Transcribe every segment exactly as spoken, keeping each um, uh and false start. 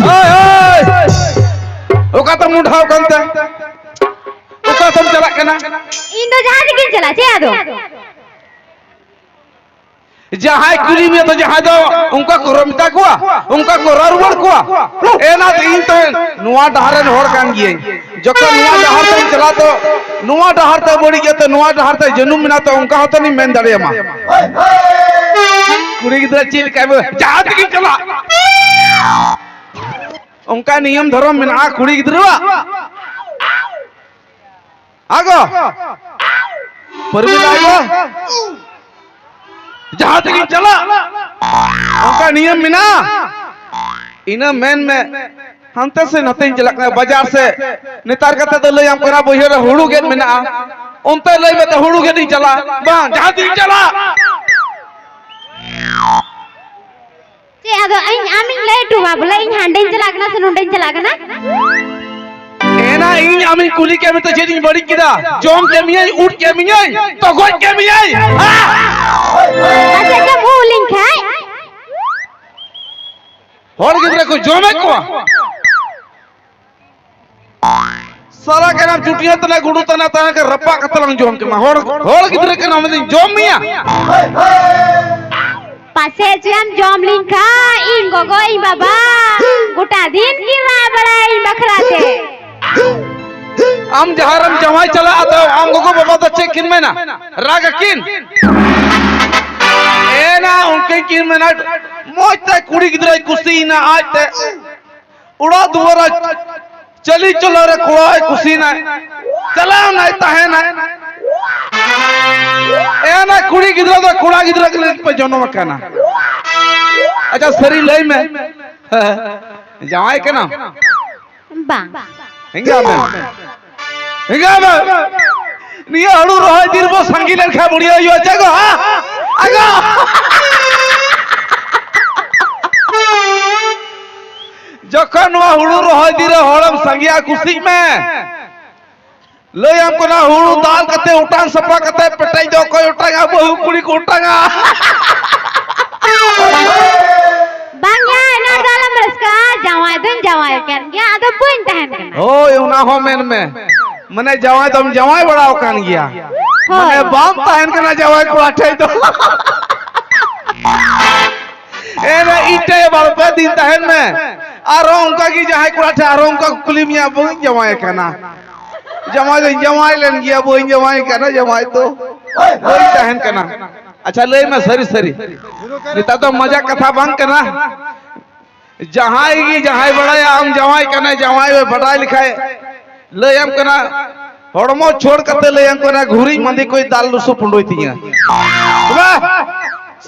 ᱳᱭ, ᱳᱭ! ᱚᱠᱟᱛᱮᱢ ᱢᱚᱰᱷᱟᱣ ᱠᱟᱱᱛᱮ? ᱚᱠᱟᱛᱮᱢ ᱪᱟᱞᱟᱜ ᱠᱟᱱᱟ? ᱤᱧ ᱫᱚ ᱡᱟᱦᱟᱸ ᱛᱮᱜᱤᱧ ᱪᱟᱞᱟᱜ, ᱪᱮᱫ ᱟᱫᱚ? ᱡᱟᱦᱟᱸᱭ ᱠᱩᱞᱤ ᱢᱮᱭᱟ ᱛᱚ, ᱡᱟᱦᱟᱸᱭ ᱫᱚ ᱚᱱᱠᱟ ᱠᱚ ᱢᱮᱛᱟ ᱠᱚᱣᱟ, ᱚᱱᱠᱟ ᱠᱚ ᱨᱚᱲ ᱨᱩᱣᱟᱹᱲ ᱠᱚᱣᱟ᱾ ᱮᱱᱟ ᱛᱚ, ᱤᱧ ᱛᱚ ᱱᱚᱣᱟ ᱰᱟᱦᱟᱨ ᱨᱮᱱ ᱦᱚᱲ ᱠᱟᱱ ᱜᱤᱭᱟᱹᱧ᱾ ᱡᱚᱠᱷᱚᱱ ᱱᱚᱣᱟ ᱰᱟᱦᱟᱨ ᱛᱮᱢ ᱪᱟᱞᱟᱜ ᱛᱚ, ᱱᱚᱣᱟ ᱰᱟᱦᱟᱨ ᱛᱮ ᱵᱟᱹᱲᱤᱡ ᱜᱮᱭᱟ ᱛᱚ, ᱱᱚᱣᱟ ᱰᱟᱦᱟᱨ ᱛᱮ ᱡᱟᱹᱱᱩᱢ ᱢᱮᱱᱟᱜ ᱛᱚ, ᱚᱱᱠᱟ ᱦᱚᱸᱛᱚ ᱤᱧ ᱢᱮᱱ ᱫᱟᱲᱮᱭᱟᱢᱟ᱾ ᱠᱩᱲᱤ ᱜᱤᱫᱽᱨᱟᱹ ᱪᱮᱫ ᱞᱮᱠᱟᱭ ᱵᱩ-, ᱡᱟᱦᱟᱸ ᱛᱮᱜᱮᱧ ᱪᱟᱞᱟᱜ, ᱚᱱᱠᱟ ᱱᱤᱭᱚᱢ ᱫᱷᱚᱨᱚᱢ ᱢᱮᱱᱟᱜᱼᱟ ᱠᱩᱲᱤ ᱜᱤᱫᱽᱨᱟᱹᱣᱟᱜ᱾ ᱟᱜᱚ, ᱯᱨᱚᱢᱤᱞᱟ ᱜᱚ, ᱡᱟᱦᱟᱸ ᱛᱮᱜᱤᱧ ᱪᱟᱞᱟᱜ, ᱚᱱᱠᱟ ᱱᱤᱭᱚᱢ ᱢᱮᱱᱟᱜᱼᱟ᱾ ᱤᱱᱟᱹ ᱢᱮᱱ ᱢᱮ, ᱦᱟᱱᱛᱮ ᱥᱮ ᱱᱟᱛᱮᱧ ᱪᱟᱞᱟᱜ ᱠᱟᱱᱟ ᱵᱟᱡᱟᱨ ᱥᱮᱫ᱾ ᱱᱮᱛᱟᱨ ᱠᱟᱛᱮ ᱫᱚ ᱞᱟᱹᱭᱟᱢ ᱠᱟᱱᱟ, ᱵᱟᱹᱭᱦᱟᱹᱲ ᱨᱮ ᱦᱩᱲᱩ ᱜᱮᱫ ᱢᱮᱱᱟᱜᱼᱟ, ᱚᱱᱛᱮ ᱞᱟᱹᱭ ᱢᱮ ᱛᱚ, ᱦᱩᱲᱩ ᱜᱮᱫ ᱤᱧ ᱪᱟᱞᱟᱜ, ᱵᱟᱝ, ᱡᱟᱦᱟᱸ ᱛᱮᱜᱤᱧ ᱪᱟᱞᱟᱜ᱾ ᱪᱮᱫ ᱟᱫᱚ ᱤᱧ ᱟᱢᱤᱧ ᱞᱟᱹᱭ ᱦᱚᱴᱚᱣᱟ ᱵᱚᱞᱮ ᱤᱧ ᱦᱟᱸᱰᱮᱧ ᱪᱟᱞᱟᱜ ᱠᱟᱱᱟ ᱥᱮ ᱱᱚᱸᱰᱮᱧ ᱪᱟᱞᱟᱜ ᱠᱟᱱᱟ? ᱮᱱᱟ ᱤᱧ ᱟᱢᱤᱧ ᱠᱩᱞᱤ ᱠᱮᱫ ᱢᱮᱛᱮ ᱪᱮᱫ ᱤᱧ ᱵᱟᱹᱲᱤᱡ ᱠᱮᱫᱟ? ᱡᱚᱢ ᱠᱮᱫ ᱢᱤᱭᱟᱹᱧ, ᱩᱫ ᱠᱮᱫ ᱢᱤᱭᱟᱹᱧ, ᱛᱚ ᱜᱚᱡ ᱠᱮᱫ ᱢᱤᱭᱟᱹᱧ᱾ ᱦᱟ? ᱯᱟᱪᱮᱫ ᱫᱚᱢ ᱩᱫ ᱞᱤᱧ ᱠᱷᱟᱡ? ᱦᱚᱲ ᱜᱤᱫᱽᱨᱟᱹ ᱠᱚ ᱡᱚᱢᱮᱫ ᱠᱚᱣᱟ᱾ ᱥᱟᱞᱟ ᱠᱟᱱᱟᱢ, ᱪᱩᱴᱤᱭᱟᱹ ᱛᱟᱱᱟ, ᱜᱩᱰᱩ ᱛᱟᱱᱟ, ᱛᱟᱦᱮᱸ ᱠᱟᱱ ᱨᱟᱯᱟᱜ ᱠᱟᱛᱮ ᱞᱟᱝ ᱡᱚᱢ ᱠᱮᱢᱟ᱾ ᱦᱚᱲ, ᱦᱚᱲ ᱜᱤᱫᱽᱨᱟᱹ ᱠᱟᱱᱟᱢ, ᱢᱮᱱᱫᱟᱹᱧ ᱡᱚᱢ ᱢᱮᱭᱟ᱾ ᱯᱟᱥᱮᱡ ᱪᱮᱫ ᱮᱢ ᱡᱚᱢ ᱞᱤᱧ ᱠᱷᱟᱡ, ᱤᱧ ᱜᱚᱜᱚ, ᱤᱧ ᱵᱟᱵᱟ, ᱜᱚᱴᱟ ᱫᱤᱱ ᱠᱤᱱ ᱨᱟᱜ ᱵᱟᱲᱟᱭᱟ ᱤᱧ ᱵᱟᱠᱷᱨᱟ ᱛᱮ᱾ ᱟᱢ ᱡᱟᱦᱟᱸ ᱨᱮᱢ ᱡᱟᱶᱟᱭ ᱪᱟᱞᱟᱜᱼᱟ, ᱛᱚ ᱟᱢ ᱜᱚᱜᱚ ᱵᱟᱵᱟ ᱫᱚ ᱪᱮᱫ ᱠᱤᱱ ᱢᱮᱱᱟ? ᱨᱟᱜ ᱟᱹᱠᱤᱱ? ᱮᱱᱟ ᱩᱱᱠᱤᱱ ᱠᱤᱱ ᱢᱮᱱᱟ, ᱢᱚᱡᱽ ᱛᱮ ᱠᱩᱲᱤ ᱜᱤᱫᱽᱨᱟᱹᱭ ᱠᱩᱥᱤᱭᱮᱱᱟ ᱟᱡ ᱛᱮ᱾ ᱚᱲᱟᱜ ᱫᱩᱣᱟᱹᱨ ᱨᱮ ᱪᱟᱹᱞᱤ ᱪᱚᱞᱚ ᱨᱮ ᱠᱚᱲᱟᱭ ᱠᱩᱥᱤᱭᱮᱱᱟᱭ, ᱪᱟᱞᱟᱣᱱᱟᱭ, ᱛᱟᱦᱮᱱᱟᱭ᱾ ᱮᱱᱟ ᱠᱩᱲᱤ ᱜᱤᱫᱽᱨᱟᱹ ᱫᱚ ᱠᱚᱲᱟ ᱜᱤᱫᱽᱨᱟᱹ ᱜᱮ ᱞᱟᱹᱜᱤᱫ ᱯᱮ ᱡᱚᱱᱚᱢ ᱟᱠᱟᱱᱟ᱾ ᱟᱪᱪᱷᱟ, ᱥᱟᱹᱨᱤ ᱞᱟᱹᱭ ᱢᱮ, ᱡᱟᱶᱟᱭ ᱠᱟᱱᱟᱢ? ᱵᱟᱝ᱾ ᱮᱸᱜᱟ ᱢᱮ, ᱮᱸᱜᱟ ᱢᱮ᱾ ᱱᱤᱭᱟᱹ ᱦᱩᱲᱩ ᱨᱚᱦᱚᱭ ᱫᱤᱱ ᱵᱚ ᱥᱟᱸᱜᱮ ᱞᱮᱱᱠᱷᱟᱱ ᱵᱩᱲᱦᱤ ᱦᱩᱭᱩᱜᱼᱟ, ᱪᱮᱫ ᱜᱚ, ᱦᱟ? ᱟᱜᱚ! ᱡᱚᱠᱷᱚᱱ ᱱᱚᱣᱟ ᱦᱩᱲᱩ ᱨᱚᱦᱚᱭ ᱫᱤᱱ ᱨᱮ ᱦᱚᱲᱮᱢ ᱥᱟᱸᱜᱮᱜᱼᱟ, ᱠᱩᱥᱤᱜ ᱢᱮ᱾ ᱞᱟᱹᱭᱟᱢ ᱠᱟᱱᱟ, ᱦᱩᱲᱩ ᱫᱟᱞ ᱠᱟᱛᱮ, ᱚᱴᱟᱝ ᱥᱟᱯᱷᱟ ᱠᱟᱛᱮ, ᱯᱮᱴᱮᱡ ᱫᱚ ᱚᱠᱚᱭ ᱚᱴᱟᱝᱟ? ᱵᱟᱹᱦᱩ ᱠᱩᱲᱤ ᱠᱚ ᱚᱴᱟᱝᱟ᱾ ᱵᱟᱝ ᱭᱟ, ᱮᱱᱟ ᱫᱚ ᱟᱞᱚᱢ ᱨᱟᱹᱥᱠᱟᱹᱜᱼᱟ, ᱡᱟᱶᱟᱭ ᱦᱳᱭ, ᱚᱱᱟ ᱦᱚᱸ ᱢᱮᱱ ᱢᱮ᱾ ᱢᱟᱱᱮ ᱡᱟᱶᱟᱭ ᱫᱚᱢ ᱡᱟᱶᱟᱭ ᱵᱟᱲᱟ ᱟᱠᱟᱱ ᱜᱮᱭᱟ᱾ ᱦᱳᱭ᱾ ᱢᱟᱱᱮ ᱵᱟᱢ ᱛᱟᱦᱮᱱ ᱠᱟᱱᱟ ᱡᱟᱶᱟᱭ ᱠᱚᱲᱟ ᱴᱷᱮᱡ ᱫᱚ᱾ ᱮᱱᱮ ᱤᱴᱟᱹ ᱵᱟᱨ ᱯᱮ ᱫᱤᱱ ᱛᱟᱦᱮᱱ ᱢᱮ᱾ ᱟᱨᱦᱚᱸ ᱚᱱᱠᱟ ᱜᱮ ᱡᱟᱦᱟᱸᱭ ᱠᱚᱲᱟ ᱴᱷᱮᱡ ᱟᱨᱦᱚᱸ ᱚᱱᱠᱟ ᱠᱚ ᱠᱩᱞᱤ ᱢᱮᱭᱟ, "ᱵᱟᱹᱧ ᱡᱟᱶᱟᱭ ᱠᱟᱱᱟ, ᱡᱟᱶᱟᱭ ᱫᱚᱧ ᱡᱟᱶᱟᱭ ᱞᱮᱱ ᱜᱮᱭᱟ, ᱵᱟᱹᱧ ᱡᱟᱶᱟᱭ ᱠᱟᱱᱟ ᱡᱟᱶᱟᱭ ᱫᱚ, ᱵᱟᱹᱧ ᱛᱟᱦᱮᱱ ᱠᱟᱱᱟ᱾" ᱟᱪᱪᱷᱟ, ᱞᱟᱹᱭ ᱢᱮ ᱥᱟᱹᱨᱤ ᱥᱟᱹᱨᱤ, ᱱᱮᱛᱟᱨ ᱫᱚ ᱢᱟᱡᱟᱠ ᱠᱟᱛᱷᱟ ᱵᱟᱝ ᱠᱟᱱᱟ᱾ ᱡᱟᱦᱟᱸᱭ ᱜᱮ ᱡᱟᱦᱟᱸᱭ ᱵᱟᱲᱟᱭᱟ ᱟᱢ ᱡᱟᱶᱟᱭ ᱠᱟᱱᱟᱭ, ᱡᱟᱶᱟᱭ ᱮ ᱵᱟᱰᱟᱭ ᱞᱮᱠᱷᱟᱡ, ᱞᱟᱹᱭᱟᱢ ᱠᱟᱱᱟ, ᱦᱚᱲᱢᱚ ᱪᱷᱳᱲ ᱠᱟᱛᱮ ᱞᱟᱹᱭᱟᱢ ᱠᱟᱱᱟ, "ᱜᱷᱩᱨᱤᱡ ᱢᱟᱸᱫᱮ ᱠᱚᱭ ᱫᱟᱞ ᱞᱩᱥᱩ ᱯᱩᱸᱰᱩᱭ ᱛᱤᱧᱟ᱾" ᱛᱚᱵᱮ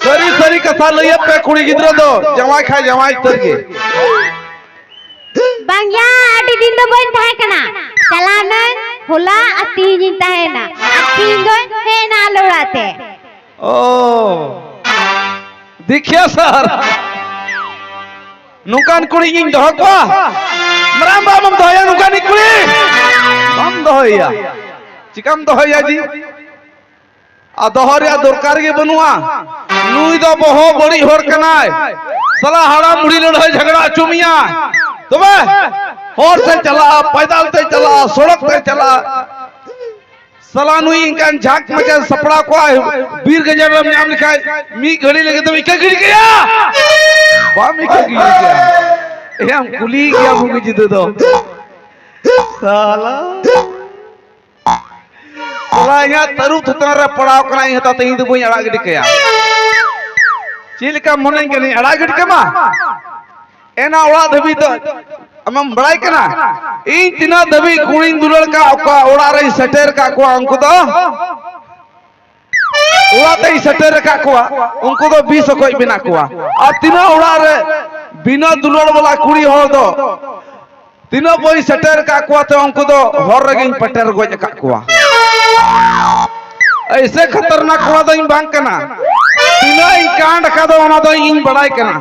ᱥᱟᱹᱨᱤ ᱥᱟᱹᱨᱤ ᱠᱟᱛᱷᱟ ᱞᱟᱹᱭᱟᱯᱮ ᱠᱩᱲᱤ ᱜᱤᱫᱽᱨᱟᱹ ᱫᱚ, ᱡᱟᱶᱟᱭ ᱠᱷᱟᱡ ᱡᱟᱶᱟᱭ ᱩᱛᱟᱹᱨ ᱜᱮ᱾ ᱵᱟᱝᱭᱟ, ᱟᱹᱰᱤ ᱫᱤᱱ ᱫᱚ ᱵᱟᱹᱧ ᱛᱟᱦᱮᱸ ᱠᱟᱱᱟ᱾ ᱪᱟᱞᱟᱣᱱᱟᱹᱧ ᱦᱚᱞᱟ ᱟᱨ ᱛᱤᱦᱤᱧᱤᱧ ᱛᱟᱦᱮᱸᱭᱮᱱᱟ᱾ ᱟᱨ ᱛᱤᱦᱤᱧ ᱫᱚᱧ ᱦᱮᱡ ᱮᱱᱟ ᱟᱞᱮ ᱚᱲᱟᱜ ᱛᱮ᱾ ᱚ, ᱫᱮᱠᱷᱤᱭᱟ ᱥᱟᱨ, ᱱᱚᱝᱠᱟᱱ ᱠᱩᱲᱤ ᱤᱧ ᱫᱚᱦᱚ ᱠᱚᱣᱟ? ᱢᱟᱨᱟᱝ ᱵᱟᱢ ᱫᱚᱦᱚᱭᱟ ᱱᱚᱝᱠᱟᱱᱤᱡ ᱠᱩᱲᱤ? ᱵᱟᱢ ᱫᱚᱦᱚᱭᱟ᱾ ᱪᱤᱠᱟᱢ ᱫᱚᱦᱚᱭᱟ ᱡᱤ? ᱟᱨ ᱫᱚᱦᱚ ᱨᱮᱭᱟᱜ ᱫᱚᱨᱠᱟᱨ ᱜᱮ ᱵᱟᱹᱱᱩᱜᱼᱟ᱾ ᱱᱩᱭ ᱫᱚ ᱵᱚᱦᱚᱜ ᱵᱟᱹᱲᱤᱡ ᱦᱚᱲ ᱠᱟᱱᱟᱭ᱾ ᱥᱟᱞᱟ ᱦᱟᱲᱟᱢ ᱵᱩᱲᱦᱤ ᱞᱟᱹᱲᱦᱟᱹᱭ ᱡᱷᱟᱜᱽᱲᱟ ᱦᱚᱪᱚ ᱢᱮᱭᱟ᱾ ᱛᱚᱵᱮ ᱦᱚᱨ ᱛᱮ ᱪᱟᱞᱟᱜᱼᱟ, ᱯᱟᱭᱫᱟᱞ ᱛᱮ ᱪᱟᱞᱟᱜᱼᱟ, ᱥᱚᱲᱚᱠ ᱛᱮ ᱪᱟᱞᱟᱜᱼᱟ᱾ ᱥᱟᱞᱟ ᱱᱩᱭ ᱤᱱᱠᱟᱱ ᱡᱷᱟᱸᱠ ᱢᱟᱪᱮ ᱥᱟᱯᱲᱟᱣ ᱠᱚᱜᱼᱟ, ᱵᱤᱨ ᱜᱟᱡᱟᱲ ᱨᱮᱢ ᱧᱟᱢ ᱞᱮᱠᱷᱟᱡ ᱢᱤᱫ ᱜᱷᱟᱹᱲᱤ ᱞᱟᱹᱜᱤᱫ ᱫᱚᱢ ᱤᱠᱟᱹ ᱜᱤᱰᱤ ᱠᱟᱭᱟ᱾ ᱵᱟᱢ ᱤᱠᱟᱹ ᱜᱤᱰᱤ ᱠᱟᱭᱟ᱾ ᱮᱭᱟᱢ ᱠᱩᱞᱤ ᱜᱮᱭᱟ ᱵᱩᱜᱤ ᱡᱩᱫᱟᱹ ᱫᱚ᱾ ᱥᱟᱞᱟ᱾ ᱥᱟᱞᱟ ᱤᱧᱟᱹᱜ ᱛᱟᱹᱨᱩᱵ ᱛᱷᱩᱛᱟᱹᱱ ᱨᱮ ᱯᱟᱲᱟᱣ ᱠᱟᱱᱟ, ᱤᱧ ᱦᱚᱸ ᱛᱮᱦᱮᱧ ᱫᱚ ᱵᱟᱹᱧ ᱟᱲᱟᱜ ᱜᱤᱰᱤ ᱠᱟᱭᱟ᱾ ᱪᱮᱫ ᱞᱮᱠᱟ ᱢᱚᱱᱮᱧ ᱠᱟᱹᱱᱟᱹᱧ, ᱟᱲᱟᱜ ᱜᱤᱰᱤ ᱠᱟᱢᱟ? ᱮᱱᱟ ᱚᱲᱟᱜ ᱫᱷᱟᱹᱵᱤᱡ ᱫᱚ ᱟᱢᱮᱢ ᱵᱟᱲᱟᱭ ᱠᱟᱱᱟ? ᱤᱧ ᱛᱤᱱᱟᱹᱜ ᱫᱷᱟᱹᱵᱤᱡ ᱠᱩᱲᱤᱧ ᱫᱩᱞᱟᱹᱲ ᱠᱟᱜ, ᱚᱠᱟ ᱚᱲᱟᱜ ᱨᱮᱧ ᱥᱮᱴᱮᱨ ᱠᱟᱜ ᱠᱚᱣᱟ, ᱩᱱᱠᱩ ᱫᱚ ᱚᱲᱟᱜ ᱛᱮᱧ ᱥᱮᱴᱮᱨ ᱟᱠᱟᱫ ᱠᱚᱣᱟ, ᱩᱱᱠᱩ ᱫᱚ ᱵᱤᱥ ᱚᱠᱚᱡ ᱢᱮᱱᱟᱜ ᱠᱚᱣᱟ᱾ ᱟᱨ ᱛᱤᱱᱟᱹᱜ ᱚᱲᱟᱜ ᱨᱮ ᱵᱤᱱᱟᱹ ᱫᱩᱞᱟᱹᱲ ᱵᱟᱞᱟ ᱠᱩᱲᱤ ᱦᱚᱲ ᱫᱚ ᱛᱤᱱᱟᱹᱜ ᱵᱟᱹᱧ ᱥᱮᱴᱮᱨ ᱟᱠᱟᱫ ᱠᱚᱣᱟ, ᱛᱚ ᱩᱱᱠᱩ ᱫᱚ ᱦᱚᱨ ᱨᱮᱜᱮᱧ ᱯᱮᱴᱮᱨ ᱜᱚᱡ ᱟᱠᱟᱫ ᱠᱚᱣᱟ᱾ ᱮᱭᱥᱮ ᱠᱷᱟᱛᱟᱨᱱᱟᱠ ᱠᱚᱲᱟ ᱫᱚᱧ ᱵᱟᱝ ᱠᱟᱱᱟ᱾ ᱛᱤᱱᱟᱹᱜ ᱤᱧ ᱠᱟᱸᱰ ᱟᱠᱟᱫᱟ ᱚᱱᱟ ᱫᱚ ᱤᱧ ᱵᱟᱲᱟᱭ ᱠᱟᱱᱟ᱾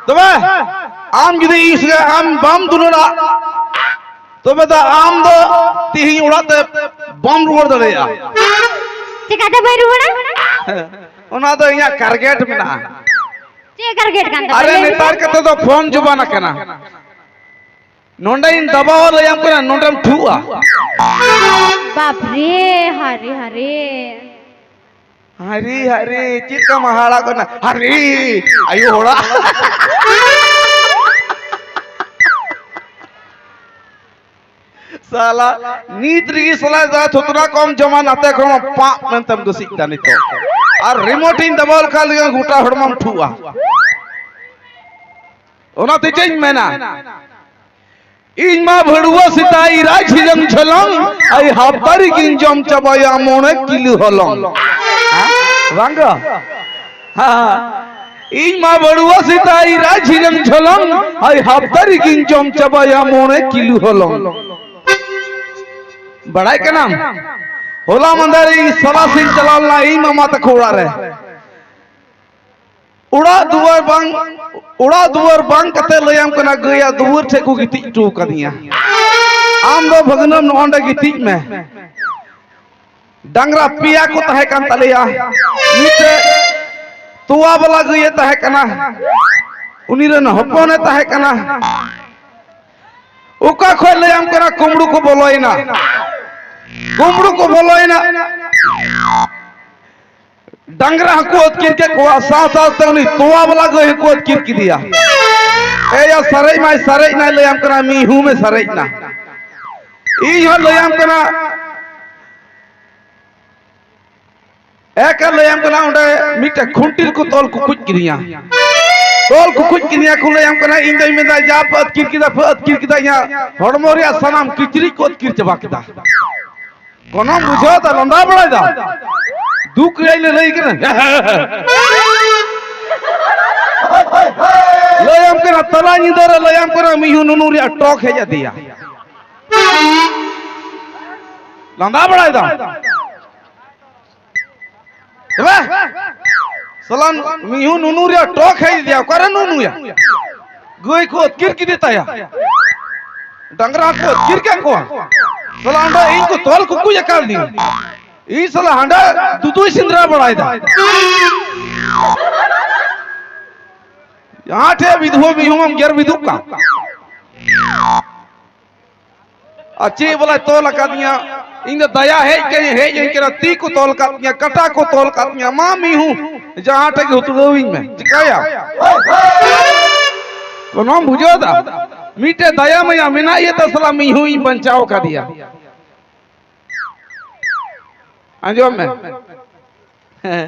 ᱛᱚᱵᱮ ᱟᱢ ᱡᱩᱫᱤ ᱤᱧ ᱥᱚᱸᱜᱮ ᱟᱢ ᱵᱟᱢ ᱫᱩᱞᱟᱹᱲᱟ, ᱛᱚᱵᱮ ᱫᱚ ᱟᱢ ᱫᱚ ᱛᱤᱦᱤᱧ ᱚᱲᱟᱜ ᱛᱮ ᱵᱟᱢ ᱨᱩᱣᱟᱹᱲ ᱫᱟᱲᱮᱭᱟᱜᱼᱟ᱾ ᱪᱮᱠᱟᱛᱮ ᱵᱟᱭ ᱨᱩᱣᱟᱹᱲᱟ? ᱦᱮᱸ, ᱚᱱᱟ ᱫᱚ ᱤᱧᱟᱹᱜ ᱴᱟᱨᱜᱮᱴ ᱢᱮᱱᱟᱜᱼᱟ᱾ ᱪᱮᱫ ᱴᱟᱨᱜᱮᱴ ᱠᱟᱱ ᱛᱟᱢᱟ? ᱟᱨᱮ, ᱞᱟᱹᱭ ᱢᱮᱥᱮ᱾ ᱱᱮᱛᱟᱨ ᱠᱟᱛᱮ ᱫᱚ ᱯᱷᱳᱱ ᱡᱩᱵᱟᱱ ᱟᱠᱟᱱᱟ᱾ ᱱᱚᱰᱮᱧ ᱫᱟᱵᱟᱣᱟ, ᱞᱟᱹᱭᱟᱢ ᱠᱟᱱᱟ, ᱱᱚᱰᱮᱢ ᱴᱷᱩᱜᱼᱟ᱾ ᱵᱟᱯᱨᱮ, ᱦᱟᱨᱮ, ᱦᱟᱨᱮ᱾ ᱦᱟᱨᱮ, ᱦᱟᱨᱮ, ᱪᱮᱫ ᱞᱮᱠᱟᱢ ᱦᱟᱦᱟᱲᱟᱜ ᱠᱟᱱᱟ? ᱦᱟᱨᱮ, ᱟᱭᱳ ᱦᱚᱲᱟᱜ᱾ ᱥᱟᱞᱟ, ᱱᱤᱛ ᱨᱮᱜᱮ ᱥᱟᱞᱟ ᱡᱟ ᱛᱷᱩᱛᱱᱟ ᱠᱚᱢ ᱡᱚᱢᱟ, ᱱᱟᱛᱮ ᱠᱷᱚᱱ ᱯᱟᱜ ᱢᱮᱱᱛᱮᱢ ᱜᱟᱹᱥᱤᱡ ᱫᱟ ᱱᱤᱛᱚᱜ᱾ ᱟᱨ remote ᱤᱧ ᱫᱟᱵᱟᱣ ᱞᱮᱠᱷᱟᱱ ᱜᱚᱴᱟ ᱦᱚᱲᱢᱚᱢ ᱴᱷᱩᱜᱼᱟ᱾ ᱚᱱᱟᱛᱮ ᱪᱮᱫ ᱤᱧ ᱢᱮᱱᱟ, ᱤᱧ ᱢᱟ ᱵᱷᱟᱹᱲᱩᱣᱟᱹ ᱥᱮᱛᱟ ᱤᱨᱟ ᱡᱷᱤᱞᱟᱹᱝ ᱡᱷᱚᱞᱚᱝ, ᱟᱭ ᱦᱟᱯᱛᱟ ᱨᱮᱜᱤᱧ ᱡᱚᱢ ᱪᱟᱵᱟᱭᱟ ᱢᱚᱬᱮ ᱠᱤᱞᱳ ᱦᱚᱞᱚᱝ᱾ ᱦᱮᱸ? ᱵᱟᱝ ᱜᱚ? ᱦᱮᱸ᱾ ᱤᱧ ᱢᱟ ᱵᱷᱟᱹᱲᱩᱣᱟᱹ ᱥᱮᱛᱟ ᱤᱨᱟ ᱡᱷᱤᱞᱟᱹᱝ ᱡᱷᱚᱞᱚᱝ, ᱟᱭ ᱦᱟᱯᱛᱟ ᱨᱮᱜᱤᱧ ᱡᱚᱢ ᱪᱟᱵᱟᱭᱟ ᱢᱚᱬᱮ ᱠᱤᱞᱳ ᱦᱚᱞᱚᱝ᱾ ᱵᱟᱲᱟᱭ ᱠᱟᱱᱟᱢ? ᱦᱚᱞᱟ ᱢᱟᱸᱫᱷᱮᱨ ᱤᱧ ᱥᱟᱞᱟ ᱥᱮᱫ ᱤᱧ ᱪᱟᱞᱟᱣ ᱞᱮᱱᱟ ᱤᱧ ᱢᱟᱢᱟ ᱛᱟᱠᱚ ᱚᱲᱟᱜ ᱨᱮ᱾ ᱚᱲᱟᱜ ᱫᱩᱣᱟᱹᱨ ᱵᱟᱝ, ᱚᱲᱟᱜ ᱫᱩᱣᱟᱹᱨ ᱵᱟᱝ ᱠᱟᱛᱮ ᱞᱟᱹᱭᱟᱢ ᱠᱟᱱᱟ ᱜᱟᱹᱭᱟᱜ ᱫᱩᱣᱟᱹᱨ ᱴᱷᱮᱡ ᱠᱚ ᱜᱤᱛᱤᱡ ᱦᱚᱴᱚ ᱠᱟᱫᱤᱧᱟ᱾ ᱟᱢ ᱫᱚ ᱵᱷᱟᱹᱜᱽᱱᱟᱹᱢ ᱱᱚᱜᱼᱚᱸᱰᱮ ᱜᱤᱛᱤᱡ ᱢᱮ᱾ ᱰᱟᱝᱨᱟ ᱯᱮᱭᱟ ᱠᱚ ᱛᱟᱦᱮᱸ ᱠᱟᱱ ᱛᱟᱞᱮᱭᱟ᱾ ᱢᱤᱫᱴᱮᱡ ᱛᱚᱣᱟ ᱵᱟᱞᱟ ᱜᱟᱹᱭᱮ ᱛᱟᱦᱮᱸ ᱠᱟᱱᱟ, ᱩᱱᱤ ᱨᱮᱱ ᱦᱚᱯᱚᱱᱮ ᱛᱟᱦᱮᱸ ᱠᱟᱱᱟ᱾ ᱚᱠᱟ ᱠᱷᱚᱡ ᱞᱟᱹᱭᱟᱢ ᱠᱟᱱᱟ ᱠᱩᱢᱵᱽᱲᱩ ᱠᱚ ᱵᱚᱞᱚᱭᱮᱱᱟ, ᱠᱩᱢᱵᱽᱲᱩ ᱠᱚ ᱵᱚᱞᱚᱭᱮᱱᱟ᱾ ᱰᱟᱝᱨᱟ ᱦᱚᱸᱠᱚ ᱟᱹᱛᱠᱤᱨ ᱠᱮᱫ ᱠᱚᱣᱟ, ᱥᱟᱶ ᱥᱟᱶᱛᱮ ᱩᱱᱤ ᱛᱚᱣᱟ ᱵᱟᱞᱟ ᱜᱟᱹᱭ ᱦᱚᱸᱠᱚ ᱟᱹᱛᱠᱤᱨ ᱠᱮᱫᱮᱭᱟ᱾ ᱮᱭᱟ, ᱥᱟᱨᱮᱡ ᱢᱟᱭ ᱥᱟᱨᱮᱡ ᱱᱟᱭ, ᱞᱟᱹᱭᱟᱢ ᱠᱟᱱᱟ ᱢᱤᱦᱩᱢ ᱮ ᱥᱟᱨᱮᱡ ᱱᱟ᱾ ᱤᱧ ᱦᱚᱸ ᱞᱟᱹᱭᱟᱢ ᱠᱟᱱᱟ, ᱮᱠᱟ ᱞᱟᱹᱭᱟᱢ ᱠᱟᱱᱟ, ᱚᱸᱰᱮ ᱢᱤᱫᱴᱮᱡ ᱠᱷᱩᱱᱴᱤ ᱨᱮᱠᱚ ᱛᱚᱞ ᱠᱩᱠᱩᱡ ᱠᱤᱫᱤᱧᱟ᱾ ᱛᱚᱞ ᱠᱩᱠᱩᱡ ᱠᱤᱫᱤᱧᱟ ᱠᱚ, ᱞᱟᱹᱭᱟᱢ ᱠᱟᱱᱟ, ᱤᱧ ᱫᱚᱧ ᱢᱮᱱᱫᱟ, ᱡᱟ ᱯᱮ ᱟᱹᱛᱠᱤᱨ ᱠᱮᱫᱟ, ᱯᱮ ᱟᱹᱛᱠᱤᱨ ᱠᱮᱫᱟ, ᱤᱧᱟᱹᱜ ᱦᱚᱲᱢᱚ ᱨᱮᱭᱟᱜ ᱥᱟᱱᱟᱢ ᱠᱤᱪᱨᱤᱡ ᱠᱚ ᱟᱹᱛᱠᱤᱨ ᱪᱟᱵᱟ ᱠᱮᱫᱟ᱾ ᱜᱚᱱᱚᱝ ᱵᱩᱡᱷᱟᱹᱣ ᱫᱟ, ᱞᱟᱸᱫᱟ ᱵᱟᱲᱟᱭ ᱫᱟ᱾ ᱫᱩᱠ ᱨᱮᱭᱟᱜ ᱞᱮ ᱞᱟᱹᱭ ᱠᱟᱱᱟ᱾ ᱞᱟᱹᱭᱟᱢ ᱠᱟᱱᱟ, ᱛᱟᱞᱟ ᱧᱤᱫᱟᱹ ᱨᱮ ᱞᱟᱹᱭᱟᱢ ᱠᱟᱱᱟ, ᱢᱤᱦᱩ ᱱᱩᱱᱩ ᱨᱮᱭᱟᱜ ᱴᱚᱠ ᱦᱮᱡ ᱟᱫᱮᱭᱟ᱾ ᱞᱟᱸᱫᱟ ᱵᱟᱲᱟᱭ ᱫᱟ᱾ ᱛᱚᱵᱮ ᱥᱟᱞᱟ ᱢᱤᱦᱩ ᱱᱩᱱᱩ ᱨᱮᱭᱟᱜ ᱴᱚᱠ ᱦᱮᱡ ᱟᱫᱮᱭᱟ᱾ ᱚᱠᱟᱨᱮ ᱱᱩᱱᱩᱭᱟ? ᱜᱟᱹᱭ ᱠᱚ ᱟᱹᱛᱠᱤᱨ ᱠᱮᱫᱮ ᱛᱟᱭᱟ, ᱰᱟᱝᱨᱟ ᱠᱚ ᱟᱹᱛᱠᱤᱨ ᱠᱮᱫ ᱠᱚᱣᱟ᱾ ᱥᱟᱞᱟ ᱚᱸᱰᱮ ᱤᱧ ᱠᱚ ᱛᱚᱞ ᱠᱩᱠᱩᱡ ᱟᱠᱟᱫᱤᱧ᱾ ᱤᱧ ᱥᱟᱞᱟ ᱦᱟᱸᱰᱮ ᱫᱩᱫᱩᱭ ᱥᱮᱸᱫᱽᱨᱟ ᱵᱟᱲᱟᱭᱮᱫᱟ᱾ ᱡᱟᱦᱟᱸ ᱴᱷᱮᱡ ᱵᱤᱫᱷᱩᱣᱟᱹ ᱢᱤᱦᱩ ᱢᱟᱢ ᱜᱮᱨ ᱵᱤᱫᱩᱜ ᱠᱟᱱ᱾ ᱟᱨ ᱪᱮᱫ ᱵᱚᱞᱮ ᱛᱚᱞ ᱟᱠᱟᱫᱤᱧᱟ? ᱤᱧ ᱫᱚ ᱫᱟᱭᱟ ᱦᱮᱡ ᱠᱟᱹᱧ ᱦᱮᱡ ᱟᱹᱧ ᱠᱟᱱᱟ, ᱛᱤ ᱠᱚ ᱛᱚᱞ ᱟᱠᱟᱫᱤᱧᱟ, ᱠᱟᱴᱟ ᱠᱚ ᱛᱚᱞ ᱟᱠᱟᱫᱤᱧᱟ, ᱢᱟ ᱢᱤᱦᱩ ᱡᱟᱦᱟᱸ ᱴᱷᱮᱡ ᱜᱮ ᱦᱩᱛᱲᱟᱹᱣᱤᱧ ᱢᱮ, ᱪᱤᱠᱟᱹᱭᱟ? ᱠᱳᱱᱳᱢ ᱵᱩᱡᱷᱟᱹᱣ ᱫᱟ? ᱢᱤᱫᱴᱮᱡ ᱫᱟᱭᱟ ᱢᱟᱭᱟ ᱢᱮᱱᱟᱜ ᱤᱭᱟᱹ ᱛᱮ ᱥᱟᱞᱟ ᱢᱤᱦᱩᱧ ᱵᱟᱧᱪᱟᱣ ᱟᱠᱟᱫᱮᱭᱟ᱾ ᱟᱸᱡᱚᱢ ᱢᱮ᱾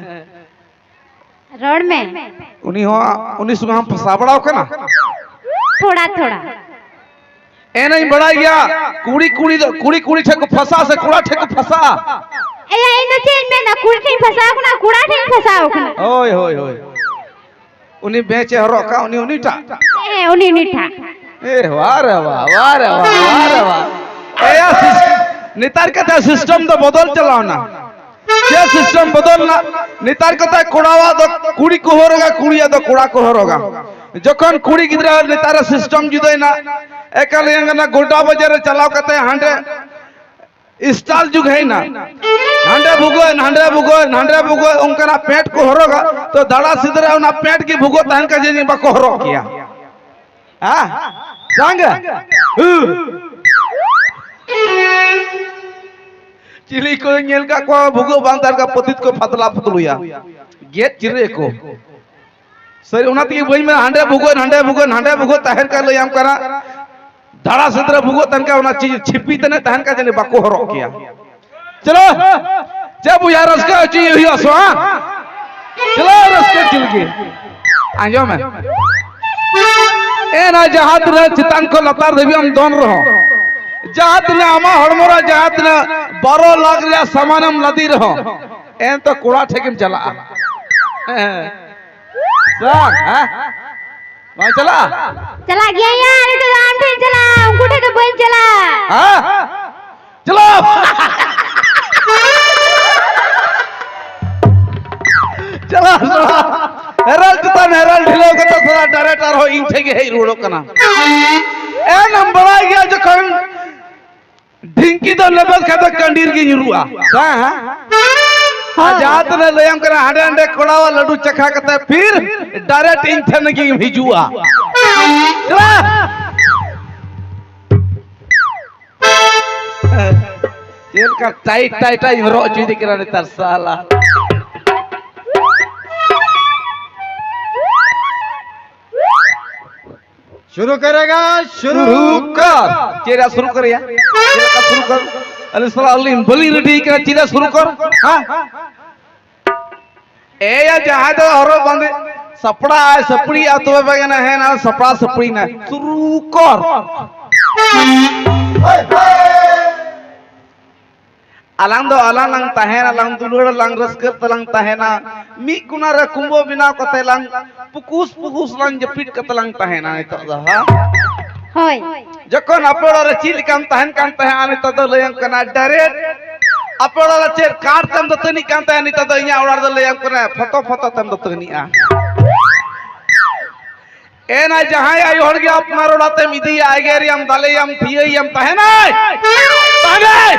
ᱨᱚᱲ ᱢᱮ᱾ ᱩᱱᱤ ᱦᱚᱸ, ᱩᱱᱤ ᱥᱚᱸᱜᱮ ᱦᱚᱸ ᱯᱷᱟᱥᱟᱣ ᱵᱟᱲᱟᱣ ᱠᱟᱱᱟ? ᱛᱷᱚᱲᱟ ᱛᱷᱚᱲᱟ᱾ ᱮᱱᱟᱧ ᱵᱟᱲᱟᱭ ᱜᱮᱭᱟ, ᱠᱩᱲᱤ ᱠᱩᱲᱤ ᱫᱚ, ᱠᱩᱲᱤ ᱠᱩᱲᱤ ᱴᱷᱮᱡ ᱠᱚ ᱯᱷᱟᱥᱟᱜᱼᱟ ᱥᱮ ᱠᱚᱲᱟ ᱴᱷᱮᱡ ᱠᱚ ᱯᱷᱟᱥᱟᱜᱼᱟ? ᱮᱭᱟ, ᱤᱧ ᱫᱚ ᱪᱮᱫ ᱤᱧ ᱢᱮᱱᱫᱟ, ᱠᱩᱲᱤ ᱴᱷᱮᱡ ᱤᱧ ᱯᱷᱟᱥᱟᱣ ᱠᱟᱱᱟ, ᱠᱚᱲᱟ ᱴᱷᱮᱡ ᱤᱧ ᱯᱷᱟᱥᱟᱣ ᱠᱟᱱᱟ᱾ ᱦᱳᱭ, ᱦᱳᱭ, ᱦᱳᱭ᱾ ᱩᱱᱤ ᱵᱮᱸᱪ ᱮ ᱦᱚᱨᱚᱜ ᱠᱟᱜ, ᱩᱱᱤ ᱩᱱᱤᱴᱟᱜ? ᱦᱮᱸ, ᱩᱱᱤ ᱩᱱᱤᱴᱟᱜ᱾ ᱮ, ᱣᱟ ᱨᱮ ᱣᱟ, ᱣᱟ ᱨᱮ ᱣᱟ, ᱣᱟ ᱨᱮ ᱣᱟ᱾ ᱮᱭᱟ, ᱥᱤᱥ-, ᱱᱮᱛᱟᱨ ᱠᱟᱛᱮ system ᱫᱚ ᱵᱚᱫᱚᱞ ᱪᱟᱞᱟᱣᱱᱟ᱾ ᱪᱮᱫ system ᱵᱚᱫᱚᱞ ᱱᱟ? ᱱᱮᱛᱟᱨ ᱠᱟᱛᱮ ᱠᱚᱲᱟᱣᱟᱜ ᱫᱚ ᱠᱩᱲᱤ ᱠᱚ ᱦᱚᱨᱚᱜᱟ, ᱠᱩᱲᱤᱭᱟᱜ ᱫᱚ ᱠᱚᱲᱟ ᱠᱚ ᱦᱚᱨᱚᱜᱟ᱾ ᱡᱚᱠᱷᱚᱱ ᱠᱩᱲᱤ ᱜᱤᱫᱽᱨᱟᱹ ᱱᱮᱛᱟᱨ system ᱡᱩᱫᱟᱹᱭᱱᱟ, ᱮᱠᱟᱞ ᱤᱭᱟᱹ ᱠᱟᱱᱟ, ᱜᱚᱰᱟ ᱵᱟᱡᱟᱨ ᱨᱮ ᱪᱟᱞᱟᱣ ᱠᱟᱛᱮ ᱦᱟᱸᱰᱮ style ᱡᱩᱜᱽ ᱦᱮᱡ ᱮᱱᱟ᱾ ᱦᱟᱸᱰᱮ ᱵᱷᱩᱜᱟᱹᱜ, ᱱᱟᱸᱰᱮ ᱵᱷᱩᱜᱟᱹᱜ, ᱱᱟᱸᱰᱮ ᱵᱷᱩᱜᱟᱹᱜ, ᱚᱱᱠᱟᱱᱟᱜ pant ᱠᱚ ᱦᱚᱨᱚᱜᱟ, ᱛᱚ ᱫᱟᱲᱟ ᱥᱤᱫᱽᱨᱟᱹ ᱚᱱᱟ pant ᱜᱮ ᱵᱷᱩᱜᱟᱹᱜ ᱛᱟᱦᱮᱱ ᱠᱷᱟᱱ ᱡᱟᱹᱱᱤᱡ ᱵᱟᱠᱚ ᱦᱚᱨᱚᱜ ᱠᱮᱭᱟ᱾ ᱦᱮᱸ? ᱥᱟᱸᱜᱮ? ᱦᱩ᱾ ᱪᱤᱞᱤ ᱠᱚ ᱧᱮᱞ ᱠᱟᱜ ᱠᱚᱣᱟ ᱵᱷᱩᱜᱟᱹᱜ ᱵᱟᱝ ᱛᱟᱦᱮᱱ ᱠᱷᱟᱱ ᱯᱚᱛᱤᱛ ᱠᱚ ᱯᱷᱟᱛᱞᱟ ᱯᱷᱩᱛᱞᱩᱭᱟ, ᱜᱮᱫ ᱪᱤᱨᱟᱹ ᱠᱚ᱾ ᱥᱟᱹᱨᱤ, ᱚᱱᱟ ᱛᱮᱜᱮ ᱵᱟᱹᱧ ᱢᱮᱱᱟ, ᱦᱟᱸᱰᱮ ᱵᱷᱩᱜᱟᱹᱜ, ᱱᱟᱸᱰᱮ ᱵᱷᱩᱜᱟᱹᱜ, ᱱᱟᱸᱰᱮ ᱵᱷᱩᱜᱟᱹᱜ ᱛᱟᱦᱮᱱ ᱠᱷᱟᱱ ᱞᱟᱹᱭᱟᱢ ᱠᱟᱱᱟ, ᱫᱟᱲᱟ ᱥᱮᱸᱫᱽᱨᱟ ᱵᱷᱩᱜᱟᱹᱜ ᱛᱟᱦᱮᱱ ᱠᱷᱟᱱ ᱚᱱᱟ ᱪᱤ-, ᱪᱷᱤᱯᱤ ᱛᱟᱱᱮ ᱛᱟᱦᱮᱱ ᱠᱷᱟᱱ ᱡᱟᱹᱱᱤᱡ ᱵᱟᱠᱚ ᱦᱚᱨᱚᱜ ᱠᱮᱭᱟ᱾ ᱪᱚᱞᱚ, ᱪᱮᱫ ᱵᱚᱭᱦᱟ ᱨᱟᱹᱥᱠᱟᱹ ᱦᱚᱪᱚᱭ ᱦᱩᱭᱩᱜᱼᱟ ᱥᱮ ᱵᱟᱝ? ᱪᱚᱞᱚ, ᱨᱟᱹᱥᱠᱟᱹ ᱪᱮᱫ ᱞᱟᱹᱜᱤᱫ? ᱟᱸᱡᱚᱢ ᱢᱮ᱾ ᱮᱱᱟ ᱡᱟᱦᱟᱸ ᱛᱤᱱᱟᱹᱜ ᱪᱮᱛᱟᱱ ᱠᱷᱚᱱ ᱞᱟᱛᱟᱨ ᱫᱷᱟᱹᱵᱤᱡ ᱮᱢ ᱫᱚᱱ ᱨᱮᱦᱚᱸ, ᱡᱟᱦᱟᱸ ᱛᱤᱱᱟᱹᱜ ᱟᱢᱟᱜ ᱦᱚᱲᱢᱚ ᱨᱮ ᱡᱟᱦᱟᱸ ᱛᱤᱱᱟᱹᱜ ᱵᱟᱨᱚ ᱞᱟᱠᱷ ᱨᱮᱭᱟᱜ ᱥᱟᱢᱟᱱᱮᱢ ᱞᱟᱫᱮ ᱨᱮᱦᱚᱸ, ᱮᱱᱛᱮ ᱠᱚᱲᱟ ᱴᱷᱮᱡ ᱜᱮᱢ ᱪᱟᱞᱟᱜᱼᱟ᱾ ᱦᱮᱸ᱾ ᱥᱟᱨ, ᱦᱮᱸ? ᱵᱟᱝ ᱪᱟᱞᱟᱜᱼᱟ? ᱪᱟᱞᱟᱜ ᱜᱮᱭᱟ ᱭᱟ, ᱱᱤᱛᱚᱜ ᱫᱚ ᱟᱢ ᱴᱷᱮᱱ ᱪᱟᱞᱟᱜᱼᱟ, ᱩᱱᱠᱩ ᱴᱷᱮᱱ ᱫᱚ ᱵᱟᱹᱧ ᱪᱟᱞᱟᱜᱼᱟ᱾ ᱦᱮᱸ? ᱪᱟᱞᱟᱜ ᱟᱢ? ᱪᱟᱞᱟᱜ ᱟᱢ? ᱦᱮᱨᱟᱞ ᱪᱮᱛᱟᱱ ᱦᱮᱨᱟᱞ ᱰᱷᱤᱞᱟᱹᱣ ᱠᱟᱛᱮ ᱛᱷᱚᱲᱟ direct ᱟᱨᱦᱚᱸ ᱤᱧ ᱴᱷᱮᱱ ᱜᱮ ᱦᱮᱡ ᱨᱩᱣᱟᱹᱲᱚᱜ ᱠᱟᱱᱟ᱾ ᱮᱱ ᱮᱢ ᱵᱟᱲᱟᱭ ᱜᱮᱭᱟ ᱡᱚᱠᱷᱚᱱ ᱰᱷᱤᱝᱠᱤ ᱫᱚ ᱞᱮᱵᱮᱫ ᱠᱷᱟᱡ ᱫᱚ ᱠᱟᱺᱰᱤ ᱨᱮᱜᱮ ᱧᱩᱨᱩᱜᱼᱟ᱾ ᱦᱮᱸ, ᱦᱮᱸ᱾ ᱟᱨ ᱦᱳᱭ᱾ ᱡᱟᱦᱟᱸ ᱛᱤᱱᱟᱹᱜ ᱞᱟᱹᱭᱟᱢ ᱠᱟᱱᱟ, ᱦᱟᱸᱰᱮ ᱱᱟᱸᱰᱮ ᱠᱚᱲᱟᱣᱟᱜ ᱞᱟᱹᱰᱩ ᱪᱟᱠᱷᱟ ᱠᱟᱛᱮ ᱯᱷᱤᱨ direct ᱤᱧ ᱴᱷᱮᱱ ᱜᱮᱢ ᱦᱤᱡᱩᱜᱼᱟ᱾ ᱪᱟᱞᱟᱜ᱾ ᱪᱮᱫ ᱞᱮᱠᱟ ᱴᱟᱭᱤᱴ ᱴᱟᱭᱤᱴ ᱤᱧ ᱦᱚᱨᱚᱜ ᱦᱚᱪᱚᱭᱮᱫᱮ ᱠᱟᱱᱟ ᱱᱮᱛᱟᱨ ᱥᱟᱞᱟ᱾ शुरू करेगा, शुरू। शुरू कर। ᱪᱮᱫ ᱨᱮᱭᱟᱜ ᱥᱩᱨᱩ ᱠᱚᱨᱮᱭᱟ? ᱪᱮᱫ ᱞᱮᱠᱟ ᱥᱩᱨᱩ ᱠᱚᱨ? ᱟᱞᱮ ᱥᱟᱞᱟ ᱟᱹᱞᱤᱧ ᱵᱟᱹᱞᱤᱧ ᱨᱮᱰᱤ ᱠᱟᱱᱟ, ᱪᱮᱫ ᱨᱮᱭᱟᱜ ᱥᱩᱨᱩ ᱠᱚᱨ? ᱦᱮᱸ? ᱮᱭᱟ ᱡᱟᱦᱟᱸᱭ ᱫᱚ ᱦᱚᱨᱚᱜ ᱵᱟᱸᱫᱮ ᱥᱟᱯᱲᱟᱜ ᱟᱭ, ᱥᱟᱯᱲᱤᱜᱼᱟ, ᱛᱚᱵᱮ ᱵᱟᱝ ᱮᱱᱟ, ᱦᱮᱸ, ᱱᱟ ᱥᱟᱯᱲᱟᱣ ᱥᱟᱯᱲᱤ ᱱᱟ᱾ ᱥᱩᱨᱩ ᱠᱚᱨ᱾ ᱟᱞᱟᱝ ᱫᱚ ᱟᱞᱟᱝ ᱞᱟᱝ ᱛᱟᱦᱮᱱᱟ, ᱞᱟᱝ ᱫᱩᱞᱟᱹᱲ, ᱞᱟᱝ ᱨᱟᱹᱥᱠᱟᱹ ᱛᱮᱞᱟᱝ ᱛᱟᱦᱮᱱᱟ᱾ ᱢᱤᱫ ᱠᱚᱱᱟ ᱨᱮ ᱠᱩᱢᱵᱟᱹ ᱵᱮᱱᱟᱣ ᱠᱟᱛᱮ ᱞᱟᱝ ᱯᱩᱠᱩᱥ ᱯᱩᱠᱩᱥ ᱞᱟᱝ ᱡᱟᱹᱯᱤᱫ ᱠᱟᱛᱮ ᱞᱟᱝ ᱛᱟᱦᱮᱱᱟ ᱱᱤᱛᱚᱜ ᱫᱚ, ᱦᱮᱸ? ᱦᱳᱭ᱾ ᱡᱚᱠᱷᱚᱱ ᱟᱯᱮ ᱚᱲᱟᱜ ᱨᱮ ᱪᱮᱫ ᱞᱮᱠᱟᱢ ᱛᱟᱦᱮᱱ ᱠᱟᱱ ᱛᱟᱦᱮᱸᱫ, ᱱᱤᱛᱚᱜ ᱫᱚ ᱞᱟᱹᱭᱟᱢ ᱠᱟᱱᱟ direct᱾ ᱟᱯᱮ ᱚᱲᱟᱜ ᱨᱮ ᱪᱮᱫ ᱠᱟᱴ ᱛᱮᱢ ᱫᱟᱹᱛᱟᱹᱱᱤᱜ ᱠᱟᱱ ᱛᱟᱦᱮᱸᱫ, ᱱᱤᱛᱚᱜ ᱫᱚ ᱤᱧᱟᱹᱜ ᱚᱲᱟᱜ ᱨᱮᱫᱚ ᱞᱟᱹᱭᱟᱢ ᱠᱟᱱᱟ ᱯᱷᱚᱛᱚ ᱯᱷᱚᱛᱚ ᱛᱮᱢ ᱫᱟᱹᱛᱟᱹᱱᱤᱜᱼᱟ᱾ ᱮᱱᱟ ᱡᱟᱦᱟᱸᱭ ᱟᱭᱳ ᱦᱚᱲ ᱜᱮ ᱟᱯᱱᱟᱨ ᱚᱲᱟᱜ ᱛᱮᱢ ᱤᱫᱤᱭᱟ, ᱮᱜᱮᱨᱮᱭᱟᱢ, ᱫᱟᱞᱮᱭᱟᱢ, ᱛᱷᱤᱭᱟᱹᱭᱟᱢ, ᱛᱟᱦᱮᱱᱟᱭ? ᱛᱟᱦᱮᱱᱟᱭ?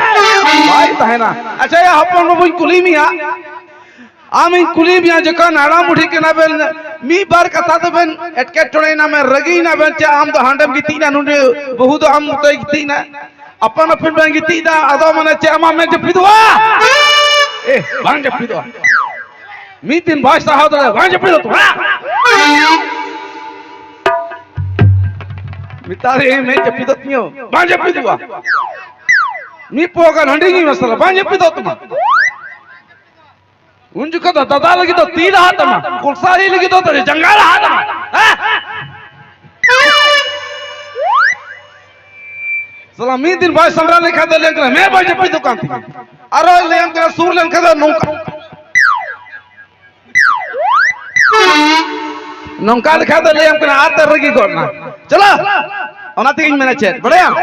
ᱵᱟᱭ ᱛᱟᱦᱮᱱᱟ᱾ ᱟᱪᱪᱷᱟ, ᱭᱟ ᱦᱚᱯᱚᱱ ᱵᱟᱹᱵᱩᱧ ᱠᱩᱞᱤ ᱢᱮᱭᱟ, ᱟᱢᱤᱧ ᱠᱩᱞᱤ ᱢᱮᱭᱟ, ᱡᱚᱠᱷᱚᱱ ᱦᱟᱲᱟᱢ ᱵᱩᱰᱷᱤ ᱠᱟᱱᱟ ᱵᱮᱱ, ᱢᱤᱫ ᱵᱟᱨ ᱠᱟᱛᱷᱟ ᱫᱚᱵᱮᱱ ᱮᱴᱠᱮᱴᱚᱬᱮᱭᱮᱱᱟ ᱵᱮᱱ, ᱨᱟᱹᱜᱤᱭᱮᱱᱟ ᱵᱮᱱ, ᱪᱮ ᱟᱢ ᱫᱚ ᱦᱟᱸᱰᱮᱢ ᱜᱤᱛᱤᱡ ᱮᱱᱟ, ᱱᱚᱰᱮ ᱵᱟᱹᱦᱩ ᱫᱚ ᱟᱢ ᱢᱚᱛᱚᱭ ᱜᱤᱛᱤᱡ ᱮᱱᱟ, ᱟᱯᱟᱱ ᱟᱹᱯᱤᱱ ᱵᱮᱱ ᱜᱤᱛᱤᱡ ᱮᱱᱟ, ᱟᱫᱚ ᱢᱟᱱᱮ ᱪᱮᱫ ᱟᱢᱟᱜ ᱢᱮᱫ ᱡᱟᱹᱯᱤᱫᱚᱜᱼᱟ? ᱮ, ᱵᱟᱝ ᱡᱟᱹᱯᱤᱫᱚᱜᱼᱟ᱾ ᱢᱤᱫ ᱫᱤᱱ ᱵᱟᱭ ᱥᱟᱦᱟᱣ ᱫᱟᱲᱮᱭᱟᱜᱼᱟ, ᱵᱟᱝ ᱡᱟᱹᱯᱤᱫᱚᱜ ᱛᱟᱢᱟ᱾ ᱢᱮᱛᱟᱫᱤᱧ ᱢᱮᱫ ᱡᱟᱹᱯᱤᱫᱚᱜ ᱛᱤᱧᱟᱹ, ᱵᱟᱝ ᱡᱟᱹᱯᱤᱫᱚᱜᱼᱟ᱾ ᱢᱤᱫ ᱯᱚᱦᱚ ᱜᱟᱱ ᱦᱟᱺᱰᱤ ᱧᱩᱭ ᱢᱮ ᱥᱟᱞᱟ, ᱵᱟᱝ ᱡᱟᱹᱯᱤᱫᱚᱜ ᱛᱟᱢᱟ᱾ ᱩᱱ ᱡᱚᱠᱷᱚᱱ ᱫᱚ ᱫᱟᱫᱟ ᱞᱟᱹᱜᱤᱫ ᱫᱚ ᱛᱤ ᱞᱟᱦᱟ ᱛᱟᱢᱟ, ᱠᱚᱞᱥᱟ ᱦᱩᱭ ᱞᱟᱹᱜᱤᱫ ᱫᱚ ᱡᱟᱸᱜᱟ ᱞᱟᱦᱟ ᱛᱟᱢᱟ᱾ ᱦᱮᱸ? ᱥᱟᱞᱟ ᱢᱤᱫ ᱫᱤᱱ ᱵᱟᱭ ᱥᱟᱢᱵᱲᱟᱣ ᱞᱮᱠᱷᱟᱱ ᱫᱚ ᱞᱟᱹᱭᱟᱢ ᱠᱟᱱᱟ, ᱢᱮᱫ ᱵᱟᱭ ᱡᱟᱹᱯᱤᱫᱚᱜ ᱠᱟᱱ ᱛᱤᱧᱟ᱾ ᱟᱨᱚ ᱞᱟᱹᱭᱟᱢ ᱠᱟᱱᱟ, ᱥᱩᱨ ᱞᱮᱱᱠᱷᱟᱱ ᱫᱚ ᱱᱚᱝᱠᱟ᱾ ᱱᱚᱝᱠᱟ ᱞᱮᱠᱷᱟᱱ ᱫᱚ ᱞᱟᱹᱭᱟᱢ ᱠᱟᱱᱟ, ᱟᱨ ᱛᱮ ᱨᱟᱹᱜᱤ ᱜᱚᱫ ᱱᱟ᱾ ᱪᱚᱞᱚ, ᱚᱱᱟ ᱛᱮᱜᱤᱧ ᱢᱮᱱᱟ ᱪᱮᱫ, ᱵᱟᱲᱟᱭᱟᱢ?